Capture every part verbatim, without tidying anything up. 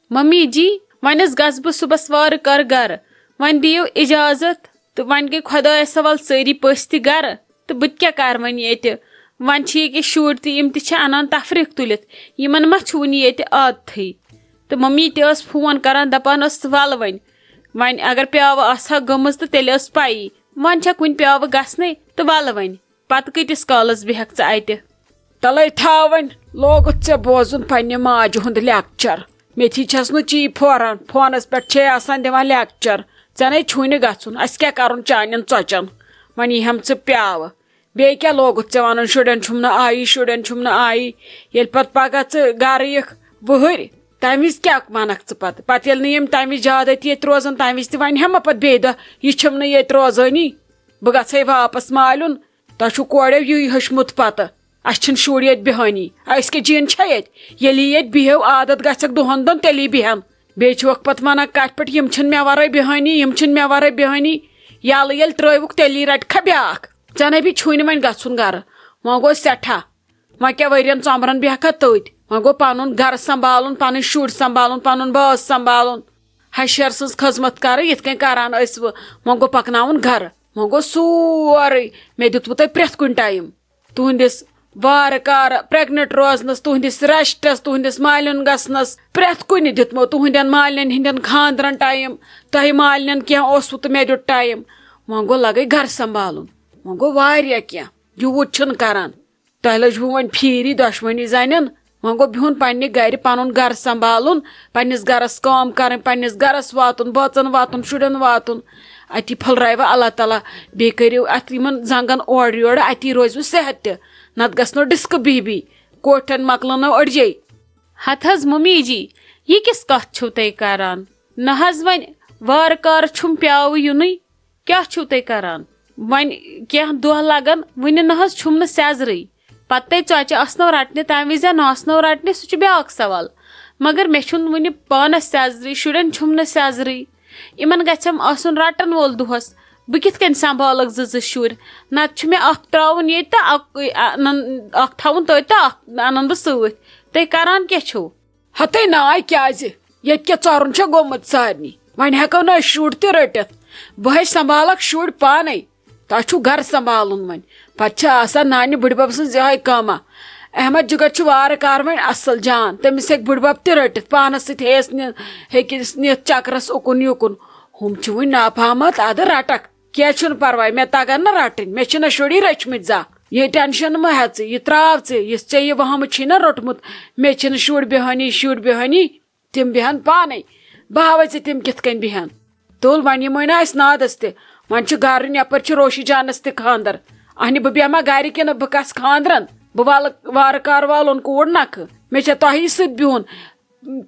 Mummy جی، وۄنۍ حظ گژھٕ بہٕ صُبحس وارٕ کارٕ گرٕ۔ وۄنۍ دِیِو اجازت تہٕ وۄنۍ گٔے خۄدایس حوالہٕ سٲری پٔژھۍ تہِ گرٕ۔ تہٕ بہٕ تہِ کیٛاہ کرٕ وۄنۍ ییٚتہِ؟ وۄنۍ چھِ ییٚکیٛاہ شُرۍ تہِ، یِم تہِ چھِ انان تفریٖق تُلِتھ، یِمن ما چھُ وُنہِ ییٚتہِ عادتھٕے؟ تہٕ ممی تہِ ٲس فون کران، دپان ٲس، "ولہٕ وۄنۍ، وۄنۍ اگر پیاوٕ آسہٕ ہا گٔمٕژ تہٕ تیٚلہِ ٲس پیی۔ وۄنۍ چھکھ وُنہِ پیاوٕ گژھنَے، تہٕ ولہٕ وۄنۍ، پتہٕ کۭتِس کالس بیٚہکھ ژٕ اتہِ؟" تلے تھاو وۄنۍ، لوگُتھ ژےٚ بوزُن پننہِ ماجہِ ہُنٛد لیکچر۔ میتھی چھس نہٕ چی پھوران، فونس پٮ۪ٹھ چھے آسان دِوان لیکچر۔ ژےٚ نے چھُے نہٕ گژھُن، اسہِ کیٛاہ کرُن چانٮ۪ن ژۄچن؟ وۄنۍ ییٖہَم ژٕ پیاوٕ۔ بیٚیہِ کیٛاہ لوگُتھ ژےٚ ونُن، شُرٮ۪ن چھُم نہٕ آیی، شُرٮ۪ن چھُم نہٕ آیی؟ ییٚلہِ پتہٕ پگاہ ژٕ گرٕ یِکھ وٕہٕرۍ، تمہِ وِزِ کیٛاہ ونکھ ژٕ پتہٕ؟ پتہٕ ییٚلہِ نہٕ یِم تمہِ وِزِ زیادٕ ٲتی ییٚتہِ روزان، تمہِ وِزِ تہِ ونہِ ہا مہ پتہٕ بیٚیہِ دۄہ، "یہِ چھَم نہٕ ییٚتہِ روزٲنی، بہٕ گژھے واپس مالیُن۔" تۄہہِ چھُو کورٮ۪و یی ہیوٚچھمُت پتہٕ۔ اسہِ چھِنہٕ شُرۍ ییٚتہِ بیہٲنی۔ اسہِ کیٛاہ جِن چھا ییٚتہِ؟ ییٚلی ییٚتہِ بِہِو، عادت گژھٮ۪کھ دۄہن دۄن، تیٚلی بیہن۔ بیٚیہِ چھِوکھ پتہٕ ونان کتھِ پٮ۪ٹھ، "یِم چھِنہٕ مےٚ ورٲے بیہٲنی، یِم چھِنہٕ مےٚ ورٲے بیہٲنی۔" یلہٕ ییٚلہِ ترٲوُکھ، تیٚلی رٹہِ کھا بیاکھ۔ ژےٚ نے بھی چھُے نہٕ وۄنۍ گژھُن گرٕ۔ وۄنۍ گوٚو سٮ۪ٹھاہ۔ وۄنۍ کیٛاہ ؤرین ژۄمرن بیہکھا تٔتۍ؟ وۄنۍ گوٚو پنُن گرٕ سنبھالُن، پنٕنۍ شُرۍ سنبھالُن، پنُن باس سنبھالُن۔ ہشر سٕنٛز خدمت کرٕنۍ یِتھ کٔنۍ کران ٲسۍ وٕ، وۄنۍ گوٚو پکناوُن گرٕ۔ وۄنۍ گوٚو سورُے۔ مےٚ دیُتوٕ تۄہہِ پرٛٮ۪تھ کُنہِ ٹایم۔ تُہنٛدِس وارٕ کارٕ، پریگننٹ روزنس، تُہنٛدِس ریسٹس، تُہنٛدِس مالیُن گژھنس، پرٛٮ۪تھ کُنہِ دیُتمو۔ تُہنٛدٮ۪ن مالٮ۪ن ہٕنٛدٮ۪ن خاندرن ٹایم، تۄہہِ مالٮ۪ن کینٛہہ اوسوٕ تہٕ مےٚ دیُت ٹایم۔ وۄنۍ گوٚو لگے گرٕ سنبھالُن۔ وۄنۍ گوٚو واریاہ کینٛہہ۔ یوٗت چھُنہٕ کران۔ تۄہہِ لٔجوٕ وۄنۍ پھیٖری دۄشوٕنی زنٮ۪ن۔ وۄنۍ گوٚو بِہُن پننہِ گرِ، پنُن گرٕ سنبھالُن، پننِس گرس کٲم کرٕنۍ، پننِس گرس واتُن، بٲژن واتُن، شُرٮ۪ن واتُن۔ اتی پھٔلراوِ اللہ تعالیٰ۔ بیٚیہِ کٔرِو اتھ یِمن زنگن اورٕ یورٕ، اتی روزِوٕ صحت تہِ۔ نتہٕ گژھنو ڈسک بی بی، کوٹھٮ۪ن مۄکلنو أڈجے۔ ہتہٕ حظ ممی جی، یہِ کِژھ کتھ چھِو تُہۍ کران؟ نہ حظ، وۄنۍ وارٕ کارٕ چھُم پیاوٕ یُنُے۔ کیٛاہ چھِو تُہۍ کران؟ وۄنۍ کینٛہہ دۄہ لگن، وُنہِ نہ حظ چھُم نہٕ سیزرٕے۔ پتہٕ ژۄچہِ آسنو رٹنہِ، تمہِ وِزِ نہ آسنو رٹنہِ، سُہ چھُ بیٛاکھ سوال۔ مگر مےٚ چھُنہٕ وُنہِ پانس سیزرٕے، شُرٮ۪ن چھُم نہٕ سیزرٕے۔ یِمن گژھٮ۪م آسُن رٹن وول دۄہس۔ بہٕ کِتھ کٔنۍ سنبھالکھ زٕ زٕ شُرۍ؟ نتہٕ چھُ مےٚ اکھ ترٛاوُن ییٚتہِ تہٕ اکھ، اکھ تھاوُن تٔتۍ تہٕ اکھ انن بہٕ سۭتۍ۔ تُہۍ کران کیٛاہ چھِو؟ ہتے ناے کیازِ؟ ییٚتہِ کیٛاہ ژۄرُن چھا گوٚمُت سارنٕے؟ وۄنۍ ہٮ۪کو نہٕ أسۍ شُرۍ تہِ رٔٹِتھ۔ بہٕ ہے سنبھالکھ شُرۍ پانے۔ تۄہہِ چھُو گرٕ سنبھالُن وۄنۍ۔ پتہٕ چھِ آسان نانہِ بٕڈبب سٕنٛز یِہوٚے کٲما۔ احمد جگر چھُ وارٕ کارٕ وۄنۍ اصل جان۔ تٔمِس ہیٚکہِ بٕڈبب تہِ رٔٹِتھ۔ پانس سۭتۍ ہیٚیس نہِ-، ہیٚکہِ نِتھ چکرس اُکُن یُکُن۔ ہُم چھِ وُنہِ ناپامت، ادٕ رٹکھ۔ کینٛہہ چھُنہٕ پرواے، مےٚ تگن نہٕ رٹٕنۍ۔ مےٚ چھِنہٕ شُری رٔچھمٕتۍ زانٛہہ۔ یہِ ٹینشن مہ ہیٚژٕ، یہِ تراو ژٕ، یُس ژےٚ یہِ وہمہٕ چھی نہ روٚٹمُت، مےٚ چھِنہٕ شُرۍ بیہٲنی، شُرۍ بیہٲنی۔ تِم بیہن پانے۔ بہٕ ہاوے ژےٚ تِم کِتھ کٔنۍ بیہن۔ تُل وۄنۍ یِمے نہ اسہِ نادس تہِ۔ وۄنۍ چھُ گرُن، یپٲرۍ چھُ روشی جانس تہِ خاندر۔ اہنہِ بہٕ بیہما گرِ کِنہٕ بہٕ کس خاندرن؟ بہٕ والہٕ وارٕ کارٕ والُن کوٗر نکھٕ۔ مےٚ چھےٚ تۄہی سۭتۍ بِہُن۔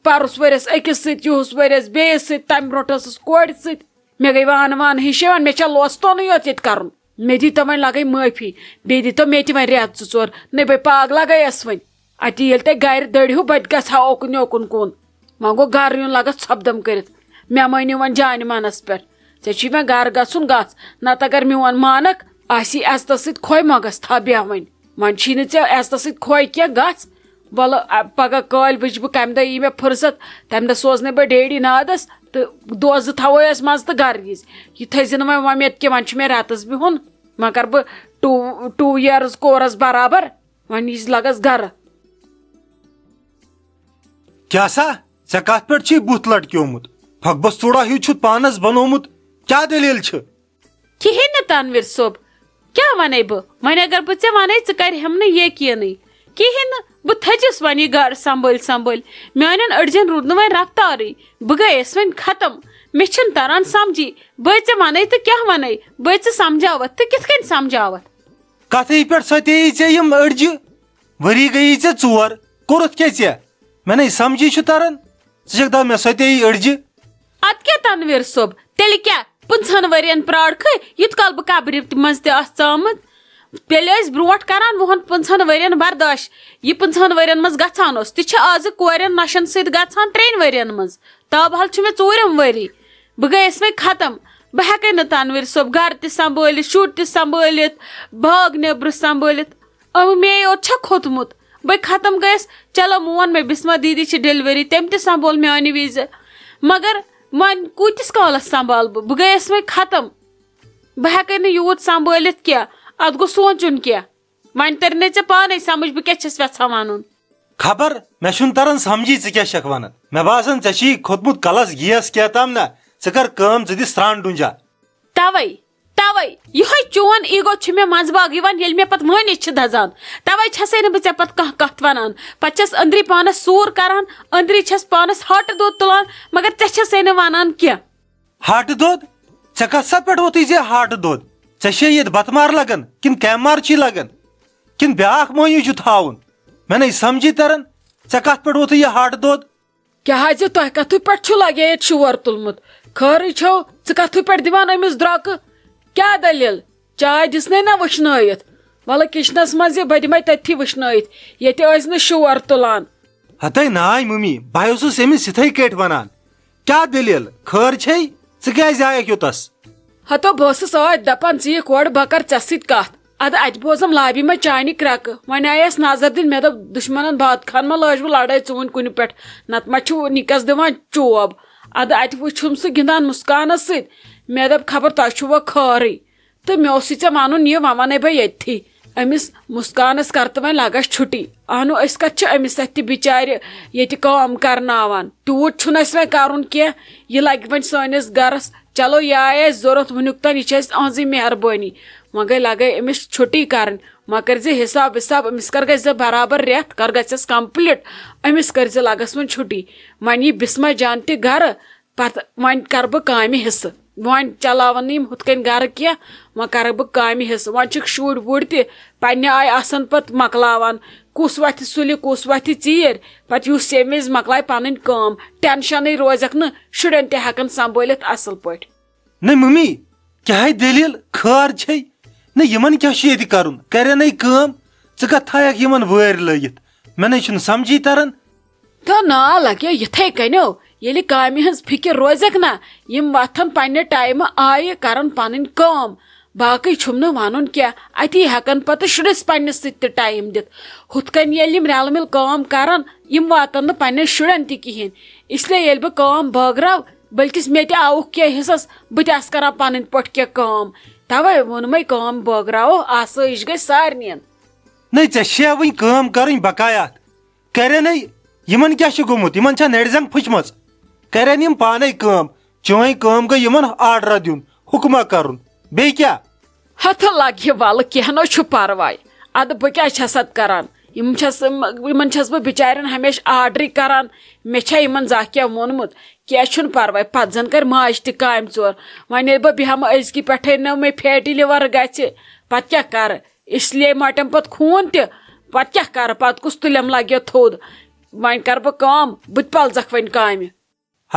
پرُس ؤرِیس أکِس سۭتۍ، یُہُس ؤرِیس بیٚیِس سۭتۍ، تمہِ برونٛٹھ ٲسٕس کورِ سۭتۍ۔ مےٚ گٔے وانہٕ وانہٕ ہِش یِوان، مےٚ چھےٚ لوس تونٕے یوت ییٚتہِ کرُن۔ مےٚ دیٖتو وۄنۍ لگے معٲفی، بیٚیہِ دیٖتو مےٚ تہِ وۄنۍ رٮ۪تھ زٕ ژور۔ نٔے بے پاگلا گٔیَس وۄنۍ۔ اَتی ییٚلہِ تۄہہِ گرِ دٔرِہِو، بہٕ تہِ گژھٕ ہا اوکُن یوکُن کُن۔ وۄنۍ گوٚو گرٕ یُن لگس ژھۄپہٕ دم کٔرِتھ۔ مےٚ مٲنِو وۄنۍ جانہِ منس پٮ۪ٹھ۔ ژےٚ چھُے وۄنۍ گرٕ گژھُن، گژھ۔ نتہٕ اگر میون مانکھ، آسی عزتس سۭتۍ کھوے مۄگس تھاو بیٚہوٕنۍ۔ وۄنۍ چھی نہٕ ژےٚ عزتس سۭتۍ کھوے کینٛہہ، گژھ۔ وَلہٕ، آ، پگاہ کالۍ وٕچھِ بہٕ کَمہِ دۄہ یی مےٚ فُرصت، تَمہِ دۄہ سوزنَے بہٕ ڈیڈی نادَس تہٕ دۄہ زٕ تھاوَے أسۍ منٛزٕ تہٕ گَرٕ یِژ۔ یہِ تھٲیزِ نہٕ وۄنۍ وۄمید کینٛہہ، وۄنۍ چھُ مےٚ رٮ۪تَس بِہُن، وۄنۍ کَرٕ بہٕ two، two years course برابر، وۄنۍ یی لَگَس گَرٕ۔ کیٛاہ سا؟ ژےٚ کَتھ پٮ۪ٹھ چھُے بُتھ لٹکیومُت؟ پھۄکہٕ بس ژوٚڑا ہیوٗ چھُتھ پانَس بنومُت؟ کیٛاہ دٔلیٖل چھِ؟ کِہیٖنۍ نہٕ تنویر صٲب، کیٛاہ وَنے بہٕ؟ وۄنۍ اگر بہٕ ژےٚ وَنے، ژٕ کَرِ ہٮ۪م نہٕ یقیٖنٕے۔ کِہیٖنۍ نہٕ، بہٕ تھٔچِس وۄنۍ یہِ گَرٕ سنبھٲلۍ سنبھٲلۍ۔ میٛانٮ۪ن أڈجَن روٗد نہٕ وۄنۍ رفتارٕے۔ بہٕ گٔیَس وۄنۍ ختم۔ مےٚ چھِنہٕ تَران سَمجھی۔ بہٕ ژےٚ وَنے تہٕ کیٛاہ وَنے؟ بہٕ ژٕ سَمجھاوَتھ تہٕ کِتھ کٔنۍ سَمجھاوَتھ؟ کَتھٕے پٮ۪ٹھ سۄ تے یی ژےٚ یِم أڈجہِ۔ ؤری گٔیی ژےٚ ژور۔ کوٚرُتھ کیٛاہ ژےٚ؟ مےٚ نے سَمجھی چھُ تَران۔ ژٕ چھَکھ دَپان مےٚ سۄ تے یی أڈجہِ؟ اَدٕ کیٛاہ تنویر صٲب، تیٚلہِ کیٛاہ؟ پٕنٛژٕہَن ؤرین پرٛارکھٕے، یُتھ کال بہٕ قبرِ تہِ منٛز تہِ آسہٕ ژامٕژ۔ تیٚلہِ ٲسۍ برونٛٹھ کران وُہَن پٕنٛژٕہَن ؤرین برداش۔ یہِ پٕنٛژٕہَن ؤرین منٛز گژھان اوس، تہِ چھِ آزٕ کورٮ۪ن نۄشَن سۭتۍ گژھان ترٛٮ۪ن ؤرین منٛز۔ تابحال چھُ مےٚ ژوٗرِم ؤری۔ بہٕ گٔیَس وۄنۍ ختم۔ بہٕ ہٮ۪کَے نہٕ تنویر صٲب گرٕ تہِ سنبھٲلِتھ، شُرۍ تہِ سنبھٲلِتھ، باغ نیٚبرٕ سنبھٲلِتھ۔ اَوٕ مے یوت چھا کھوٚتمُت؟ بہٕ ختم گٔیَس۔ چلو، مون مےٚ بسمہ دیدی چھِ ڈیلیوری، تٔمۍ تہِ سنبھول میانہِ وِزِ۔ مگر وۄنۍ کۭتِس کالس سنبھال بہٕ؟ بہٕ گٔیَس وۄنۍ ختم۔ بہٕ ہٮ۪کَے نہٕ یوٗت سنبھٲلِتھ کینٛہہ۔ اَتھ گوٚو سونٛچُن کینٛہہ۔ وۄنۍ تَرِ نے ژےٚ پانَے سمجھ بہٕ کیٛاہ چھَس یژھان وَنُن۔ خبر، مےٚ چھُنہٕ تران سمجھی ژٕ کیٛاہ چھَکھ وَنان۔ مےٚ باسان، ژےٚ چھُے کھوٚتمُت کلس گیس کیٛاہ تام نا۔ ژٕ کر کٲم، ژٕ دِ سرٛان ڈُنجا۔ توے، توے، یِہوٚے چون ایٖگو چھُ مےٚ منٛزٕ باگ یِوان، ییٚلہِ مےٚ پتہٕ وٲنِج چھِ دَزان۔ توے چھَسے نہٕ بہٕ ژےٚ پتہٕ کانٛہہ کَتھ وَنان۔ پتہٕ چھَس أنٛدری پانَس سوٗر کران، أنٛدری چھَس پانَس ہاٹہٕ دۄد تُلان، مگر ژےٚ چھَسے نہٕ وَنان کینٛہہ۔ ہاٹہٕ دۄد؟ ژےٚ کَتھ سا پٮ۪ٹھ ووٚتھُے زِ ہاٹہٕ دۄد؟ ژےٚ چھے ییٚتہِ بَتہٕ مار لَگان کِنہٕ کامہِ مار چھی لَگان؟ کِنہٕ بیٛاکھ مٲنیوٗ چھُ تھاوُن؟ مےٚ نَے سَمجھی تَران، ژےٚ کَتھ پٮ۪ٹھ ووٚتھُے یہِ ہاٹہٕ دۄد؟ کیٛاہ حظ، تۄہہِ کَتھٕے پٮ۪ٹھ چھُ لَگے ییٚتہِ شور تُلمُت؟ خٲرٕے چھو، ژٕ کَتھٕے پٮ۪ٹھ دِوان أمِس درٛۄکہٕ؟ کیٛاہ دٔلیٖل؟ چاے دِژنَے نہ وٕشنٲیِتھ؟ وَلہٕ کِچنَس منٛز یہِ، بہٕ دِمَے تٔتھی وٕشنٲیِتھ، ییٚتہِ ٲسۍ نہٕ شور تُلان۔ ہَتَے ناے مٔمی، بہٕ اوسُس أمِس یِتھَے کٲٹھۍ وَنان۔ کیٛاہ دٔلیٖل؟ خٲر چھے؟ ژٕ کیٛازِ آیَکھ یوٚتَس؟ ہَتو، بہٕ ٲسٕس ٲدۍ دَپان، ژٕ یِکھ اورٕ، بہٕ کَرٕ ژےٚ سۭتۍ کَتھ۔ اَدٕ اَتہِ بوزُم لابی منٛز چانہِ کرٛٮ۪کہٕ۔ وۄنۍ آیَس نظر دِنۍ، مےٚ دوٚپ، دُشمَنَن باد خان ما لٲج وۄنۍ لڑٲے ژوٗنٛٹھۍ کُنہِ پٮ۪ٹھ، نَتہٕ ما چھُ نِکَس دِوان چوب۔ اَدٕ اَتہِ وٕچھُم سُہ گِنٛدان مُسکانَس سۭتۍ۔ مےٚ دوٚپ، خبر تۄہہِ چھُوا خٲرٕے؟ تہٕ مےٚ اوسُے ژےٚ وَنُن یہِ، وۄنۍ وَنَے بہٕ ییٚتھی۔ أمِس مُسکانَس کَر تہٕ وۄنۍ لَگَس چھُٹی۔ اَہنُو، أسۍ کَتھ چھِ أمِس اَتھِ تہِ بِچارِ ییٚتہِ کٲم کَرناوان؟ تیوٗت چھُنہٕ اَسہِ وۄنۍ کَرُن کینٛہہ۔ یہِ لَگہِ وۄنۍ سٲنِس گَرَس۔ چلو، یہِ آیہِ اَسہِ ضوٚرَتھ وٕنیُک تام، یہِ چھِ اَسہِ أہٕنٛزٕے مہربٲنی۔ وۄنۍ گٔے لَگَے أمِس چھُٹی کَرٕنۍ۔ وۄنۍ کٔرۍ زِ حِساب وِساب، أمِس کَر گژھِ زِ برابر رٮ۪تھ، کَر گژھٮ۪س کمپٕلیٖٹ، أمِس کٔرۍ زِ لَگَس وۄنۍ چھُٹی۔ وۄنۍ یی بِسمہ جان تہِ گَرٕ، پتہٕ وۄنۍ کرٕ بہٕ کامہِ حصہٕ۔ وۄنۍ چلاون نہٕ یِم ہُتھ کٔنۍ گرٕ کینٛہہ، وۄنۍ کرٕ بہٕ کامہِ حصہٕ۔ وۄنۍ چھِکھ شُرۍ وُرۍ تہِ پننہِ آیہِ آسان پتہٕ مۄکلاوان، کُس وتھِ سُلہِ، کُس وتھِ ژیٖرۍ۔ پتہٕ یُس ییٚمہِ وِزِ مۄکلایہِ پنٕنۍ کٲم، ٹینشنٕے روزٮ۪کھ نہٕ، شُرٮ۪ن تہِ ہٮ۪کن سنبھٲلِتھ اصل پٲٹھۍ۔ نہ مٔمی، کیٛاہ دٔلیٖل؟ خٲر چھے؟ نہ، یِمن کیٛاہ چھُ ییٚتہِ کرُن؟ کرن ہے کٲم، ژٕ کتھ تھایکھ یِمن وٲرۍ لٲگِتھ؟ مےٚ نے چھُنہٕ سمجھی تران۔ تہٕ نا لگیو یِتھے کٔنیو، ییٚلہِ کامہِ ہٕنٛز فِکر روزٮ۪کھ نا، یِم وۄتھن پننہِ ٹایمہٕ آیہِ، کرن پنٕنۍ کٲم۔ باقٕے چھُم نہٕ ونُن کینٛہہ، اتی ہٮ۪کن پتہٕ شُرِس پننِس سۭتۍ تہِ ٹایم دِتھ۔ ہُتھ کٔنۍ ییٚلہِ یِم رلہٕ مِل کٲم کرن، یِم واتن نہٕ پننٮ۪ن شُرٮ۪ن تہِ کِہیٖنۍ۔ اس لیے ییٚلہِ بہٕ کٲم بٲگراو، بلکِس مےٚ تہِ آوُکھ کینٛہہ حصس، بہٕ تہِ آسہٕ کران پنٕنۍ پٲٹھۍ کینٛہہ کٲم۔ توے ووٚنمے، کٲم بٲگراوو، آسٲیِش گژھِ سارنٕے۔ نَے، ژےٚ چھےٚ وٕنہِ کٲم کَرٕنۍ بقایات۔ کَرٮ۪نے، یِمَن کیٛاہ چھُ گوٚمُت؟ یِمَن چھےٚ نَرِ زنٛگ پھٕچمٕژ؟ کَرٮ۪ن یِم پانَے کٲم۔ چٲنۍ کٲم گٔے یِمَن آرڈر دیُن، حُکما کَرُن۔ بیٚیہِ کیٛاہ؟ ہتہٕ لگہِ ولہٕ، کینٛہہ نہٕ چھُ پرواے۔ ادٕ بہٕ کیٛاہ چھَس اتھ کران؟ یِم چھَس، یِمن چھَس بہٕ بِچارٮ۪ن ہمیشہٕ آرڈرٕے کران۔ مےٚ چھا یِمن زانٛہہ کینٛہہ ووٚنمُت؟ کینٛہہ چھُنہٕ پرواے، پتہٕ زن کرِ ماجہِ تہِ کامہِ ژور۔ وۄنۍ ییٚلہِ بہٕ بیٚہمہٕ أزکی پٮ۪ٹھَے نہٕ مےٚ فیٹی لِور گژھِ، پتہٕ کیٛاہ کرٕ؟ اس لیے مۄٹٮ۪م پتہٕ خوٗن تہِ، پتہٕ کیٛاہ کرٕ؟ پتہٕ کُس تُلٮ۪م لگہِ تھوٚد؟ وۄنۍ کرٕ بہٕ کٲم، بہٕ تہِ پلزکھ وۄنۍ کامہِ۔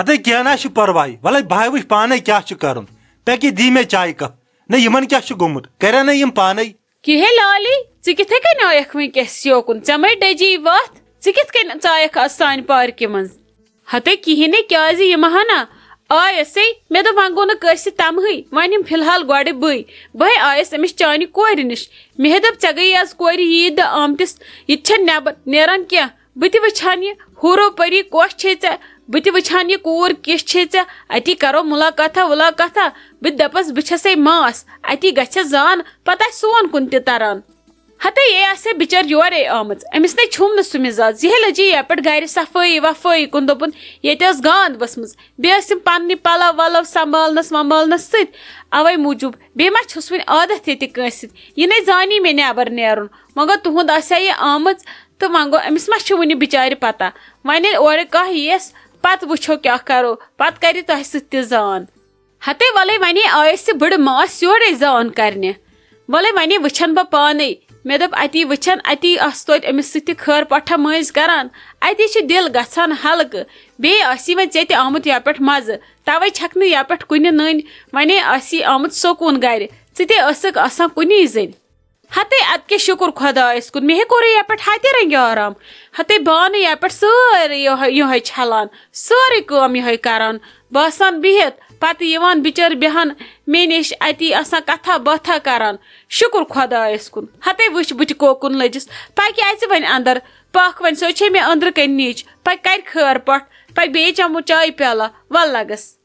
ہتے کینٛہہ نہ چھُ پرواے، ولے بہٕ وٕچھ پانے کیٛاہ چھُ کرُن۔ پکی دی مےٚ چایہِ کپ۔ نہ، یِمن کیٛاہ چھُ گوٚمُت؟ کرن نہ یِم پانے۔ کِہے لالی، ژٕ کِتھے کٔنۍ آیکھ وٕنۍ کیس یوکُن؟ ژےٚ مَے ڈٔجی وَتھ؟ ژٕ کِتھ کٔنۍ ژایکھ آز سانہِ پارکہِ منٛز؟ ہتے کِہیٖنۍ نہٕ، کیٛازِ یِمہٕ ہا نہ؟ آیسے، مےٚ دوٚپ وۄنۍ گوٚو نہٕ کٲنٛسہِ تمہٕے، وۄنۍ یِم فی الحال گۄڈٕ بٕے۔ بہٕ آیس أمِس چانہِ کورِ نِش۔ مےٚ دوٚپ، ژےٚ گٔیی آز کورِ عیٖد دۄہ آمتِس، یہِ تہِ چھےٚ نٮ۪بر نیران کینٛہہ۔ بہٕ تہِ وٕچھان یہِ حورو پری کۄس چھے ژےٚ، بہٕ تہِ وٕچھان یہِ کوٗر کِژھ چھے ژےٚ، اتی کرو مُلاقاتھا وُلاقاتھا۔ بہٕ تہِ دپس بہٕ چھسے ماس، اتی گژھِ زان، پتہٕ آسہِ سون کُن تہِ تران۔ ہتے یے آسہِ ہا بِچٲر یورے آمٕژ، أمِس نے چھُم نہٕ سُہ مِزاز۔ یِہے لٔجی یپٲرۍ گرِ صفٲیی وفٲیی کُن، دوٚپُن ییٚتہِ ٲس گانٛد ؤژھمٕژ، بیٚیہِ ٲسِم پننہِ پلو ولو سنبھالنس ونبھالنس سۭتۍ، اوے موٗجوٗب۔ بیٚیہِ ما چھُس وُنہِ عادت ییٚتہِ کٲنٛسہِ سۭتۍ، یہِ نے زانی مےٚ نٮ۪بر نیرُن۔ وۄنۍ گوٚو تُہُنٛد آسہِ ہا یہِ آمٕژ، تہٕ وۄنۍ گوٚو أمِس ما چھِ وُنہِ بِچارِ پتہ۔ وۄنۍ ییٚلہِ اورٕ کانٛہہ یِیَس، پتہٕ وٕچھو کیٛاہ کرو، پتہٕ کرِ تۄہہِ سۭتۍ تہِ زان۔ ہتے وَلَے وَنے آیَس یہِ بٕڑٕ ماس یورَے زان کرنہِ۔ وَلَے وَنے وٕچھن بہٕ پانَے۔ مےٚ دوٚپ اَتی وٕچھن، اَتی آسہٕ توتہِ أمِس سۭتۍ تہِ خٲر پۄٹھا مٔنٛزۍ کران۔ اَتی چھُ دِل گژھان ہلکہٕ۔ بیٚیہِ آسی وۄنۍ ژےٚ تہِ آمُت یَپٮ۪ٹھ مَزٕ۔ تَوَے چھَکھ نہٕ یَپٮ۪ٹھ کُنہِ نٔنۍ۔ وَنے آسی آمُت سکوٗن گرِ۔ ژٕ تہِ ٲسٕکھ آسان کُنی زٔنۍ۔ ہتے اَدٕ کیٛاہ شُکُر خۄدایَس کُن، مےٚ ہے کوٚرُے یَپٮ۪ٹھ ہَتہِ رنٛگہِ آرام۔ ہتے بانہٕ یَپٮ۪ٹھ سٲرٕے یِہوٚے، یِہوٚے چھَلان، سٲرٕے کٲم یِہوٚے کران۔ باسان بِہِتھ، پتہٕ یِوان بِچٲر بیٚہان مےٚ نِش، اَتی آسان کَتھا باتھا کران۔ شُکُر خۄدایَس کُن، ہَتے وٕچھ بہٕ تہِ کوکُن لٔجِس۔ پَکہِ اَژِ وۄنۍ اَندر۔ پَکھ وۄنۍ، سۄ چھے مےٚ أنٛدرٕ کَنہِ نِچ۔ پَکہِ کَرِ خٲر پَٹھ، پَکہِ بیٚیہِ چَمو چایہِ پیالہ۔ وَلہٕ لَگَس۔